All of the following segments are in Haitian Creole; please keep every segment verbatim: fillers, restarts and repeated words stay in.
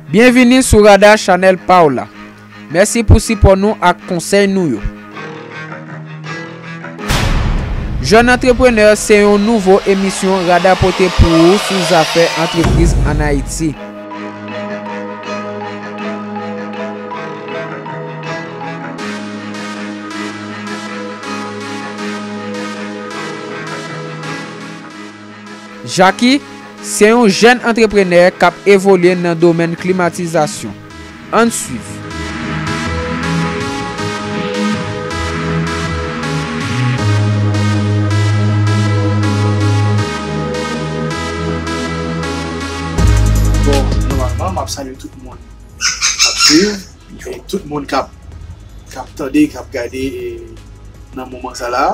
Byenvini sou Rada Chanèl pa w la. Mèsi pou sipò nou ak konsèy nou yo. Jèn Antreprenè se yon nouvo emisyon Rada pote pou ou sou zafè antrepriz ann Ayiti. Jacky se yon jèn antreprenè k ap evolye nan domèn klimatizasyon. Ann swiv. Bon, nòmalman, m ap salye tout moun k ap swiv, e tout moun k ap, k ap tande, k ap gade, e, nan moman sa la.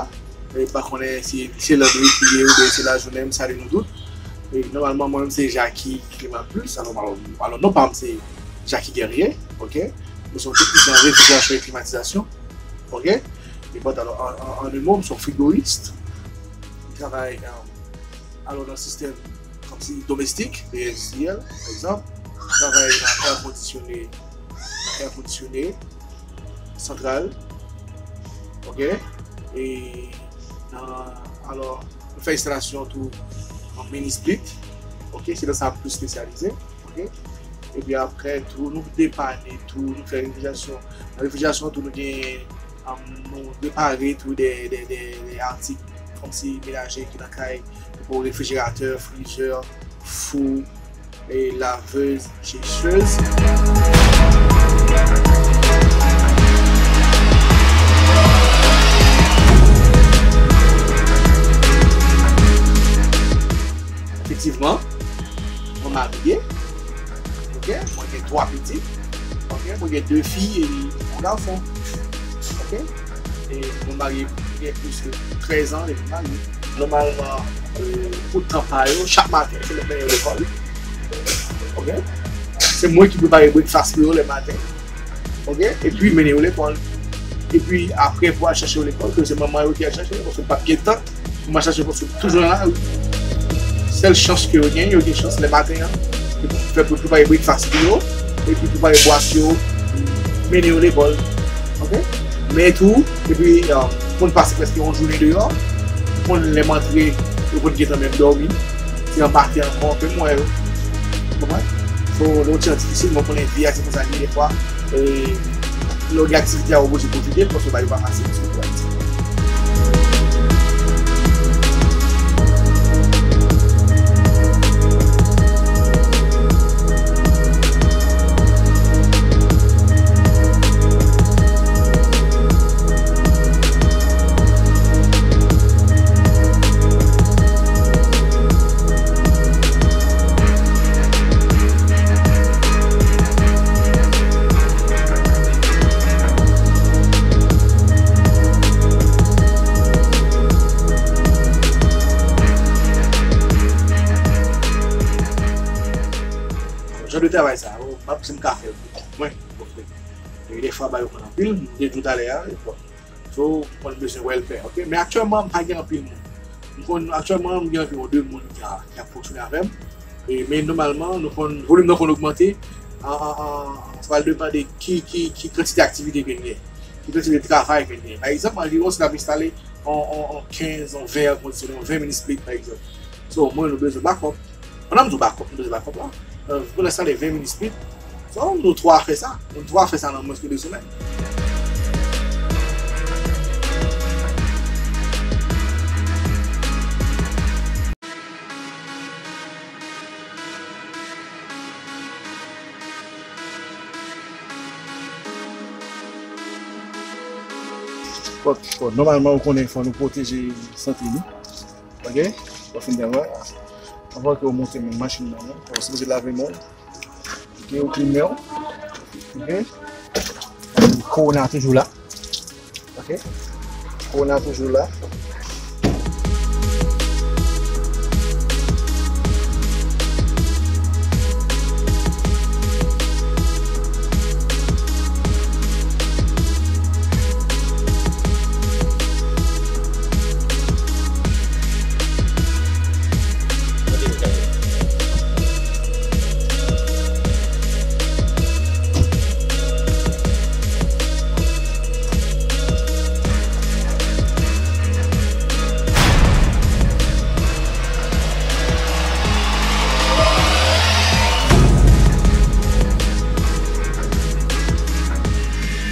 E, m pa konnen si se lannwit li ye oubyen se lajounen, m salye nou tout. E, nòmalman, mwen menm se Jacky Clément Plus. Alò, alò, alò, non pa m se Jacky Guerrier, oke? Mwen se yon teknisyen refrijerasyon e klimatizasyon, oke? E bon, alò, an, an, an de mo, m se yon frigoris. M travay, um, alò, nan sistèm kòmsi domestik, endistriyèl, pa egzanp. M travay nan air conditionné, air conditionné, santral, oke? E nan, alò, nou fè enstalasyon tou an mini split, oke? Se nan sa m plis espesyalize, oke? Epi apre tou, nou depane tou, nou fè refrijerasyon. Nan refrijerasyon tou, nou gen, um, nou repare tou de, de, de, de atik kòmsi menaje ki nan kay, tankou refrijeratè, frizè, fou, e lavez, chechèz. Efektivman, mwen marye. Oke, mwen gen twa pitit. Oke, mwen gen de fi e yon gason. Oke, e mwen marye gen plis ke trèz an depi m marye. Nòmalman, e, pou tan pa yo, chak maten, se mwen k mennen yo lekòl. Oke, se mwen ki prepare breakfast pou yo lè maten. Oke, epi mennen yo lekòl. Epi apre pou al chache yo lekòl, ke se manman yo ki al chache yo, paske m p ap gen tan pou m al chache yo, paske m toujou nan lari. Sèl chans ke yo gen, yo gen chans lè maten an, fè pou prepare breakfast pou yo, epi prepare bwat yo, mennen yo lekòl. Oke? Men tou, epi, um, konn pase prèske yon jounen deyò, konn lè m antre, yo konn gentan menm dòmi. Se anba tè ankò, anpil mwen yo. Konprann? So, lè yon ti jan difisil, mwen konnen vi a se konsa li ye defwa. E, lè w gen aktivite a, w oblije pwofite l, paske bagay yo pa fasil, sitou Ayiti. Jan de travay sa, m ap, si m ka fè l pou kont mwen, ok. E defwa, bagay yo pran anpil, m te di w talè a, bon. So, m konn bezwen wè l fè, ok? Men aktyèlman, m pa gen anpil moun. M konn, aktyèlman, m gen anviwon de moun ki a, ki ap fonksyone avè m. E, men nòmalman, nou konn, volim nan konn ogmante. An, an, an, sa pral depann de ki, ki, ki kantite aktivite ke n gen, ki kantite travay ke n gen. Pa egzanp, anviwon, si n ap enstale on, on, on kenz, on ven èkondisyone, on ven mini split, pa egzanp. So, mwen, nou bezwen bakòp. Pandan m di w bakòp, m bezwen bakòp la. Euh, pou n enstale ven mini split, so, nou twa fè sa. Nou twa fè sa nan mwens ke de semèn. Bon, bon, nòmalman, ou konnen, fò nou pwoteje sante nou. Ok? Ou fin travay. Anvan ke ou monte menm machin nan, ou sipoze lave men w. Ok, ou klin men w. Ok? Kowona toujou la. Ok? Kowona toujou la.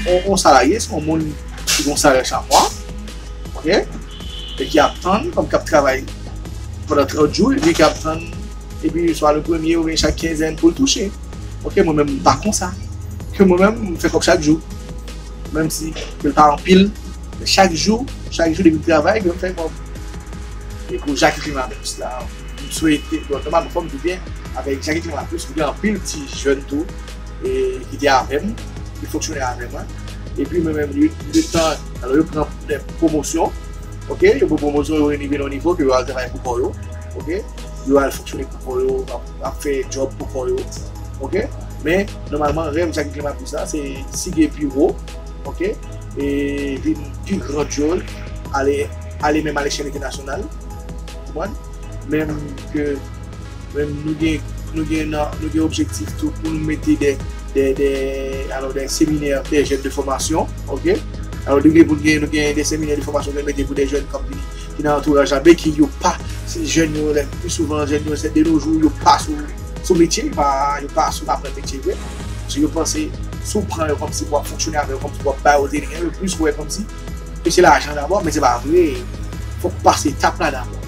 Yon, yon salarye, se yon moun ki gen yon salè chak mwa, ok? E ki ap tann, kòm k ap travay pandan trant jou, epi ki ap tann, epi swa le premye oubyen chak kenzèn pou l touche. Ok, mwen menm, m pa konsa. Ke mwen menm, m fè kòb chak jou. Menm si ke l pa anpil, men chak jou, chak jou depi m travay, ke m fè kòb. E pou Jackie Climat Plus la, m swete, bon, nòmalman, fò m di byen, avèk Jackie Climat Plus, m gen anpil ti jèn tou, e ki te avè m, ki fonksyone avè mwen. Epi mwen menm, yo, yo tan, alò, yo pran de pwomosyon, ok, yo pran pwomosyon, yo rive nan nivo ke yo al travay pou kò yo, ok, yo al fonksyone pou kò yo, ap, ap fè djòb pou kò yo, ok. Men, nòmalman, rèv Jackie Climat Plus la, se sige pi wo, ok, e vin pi grandyoz, ale, ale menm alechèl entènasyonal, ou konprann? Menm ke, menm nou gen, nou gen nan, nou gen objektif tou pou nou mete de, de, de, alò, de seminè, de jèn de fòmasyon, ok? Alò, nou gen pou nou gen, nou gen de seminè de fòmasyon nou mete pou de jèn k ap vini, ki nan antouraj la, men ki yo pa, se jèn yo, le pli souvan, jèn yo, se de nos jours, yo pa sou, sou metye, pa, yo pa sou aprann metye vre. Paske yo panse, si w pran yo kòmsi pou w ap fonksyone avè yo, kòmsi pou w ap ba yo trening, yo plis wè kòmsi ke se lajan dabò, men se pa vre. Fòk w pase etap la dabò.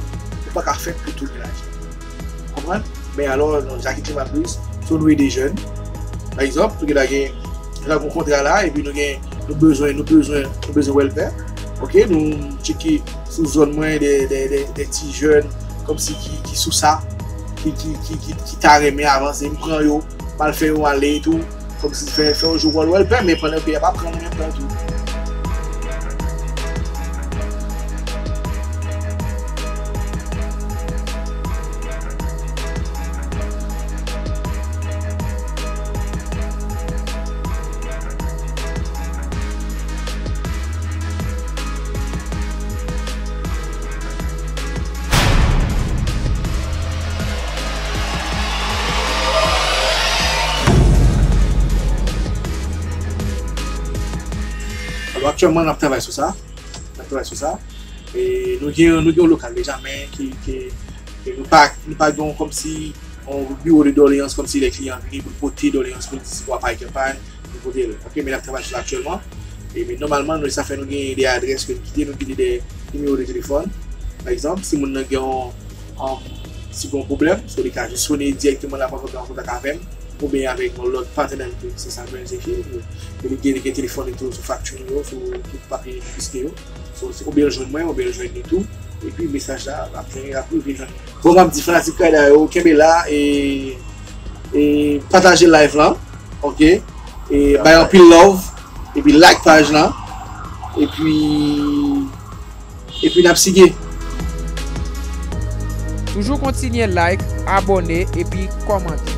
Ou pa ka fè pou tou gen lajan. Konprann? Men alò, nan Jackie Climat Plus, si nou ede jèn, pa egzanp, nou gen, gen, nou gen yon kontra la, epi nou gen, nou bezwen, nou bezwen, nou bezwen wèlpè. Ok, nou tcheke sou zòn mwen de, de, de, de ti jèn, kòmsi ki, ki sou sa, ki, ki, ki, ki, ki ta renmen avanse, m pran yo, m al fè yo ale tou. Kòmsi fè, fè yo jwe wòl wèlpè, men pandan ke y ap aprann an menm tan tou. Alò, aktyèlman, n ap travay sou sa. N ap travay sou sa. E nou gen, nou gen yon lokal deja, men ki, ki, ki nou pa, nou pa gen yon kòmsi yon biwo de doleyans, kòmsi lè kliyan vini pou l pote doleyans pou l di si w ap pa gen pay, nou pote l. Ok, men n ap travay sou sa aktyèlman. E men nòmalman, nou, sa fè nou gen de adrès ke nou kite, nou kite de nimewo de telefòn. Pa egzanp, si moun nan gen yon, um, si gen yon pwoblèm, so li ka jis sone dirèkteman la, pran kontak avè m, oubyen avèk yon lòt patnè nou, se Samuel Zephyr, ke li gen, li gen telefòn li tou sou fakti nou yo, sou tout papye fiske yo. So, se oubyen l jwenn mwen, oubyen l jwenn li tou. Epi mesaj la ap jwenn, ap rive jwenn. Bon, m ap di fanatik Kayda yo, kenbe la e, e pataje live lan, ok? E bay anpil love, epi like paj lan, epi, epi n ap sige. Toujou kontinye like, abòne, epi kòmante.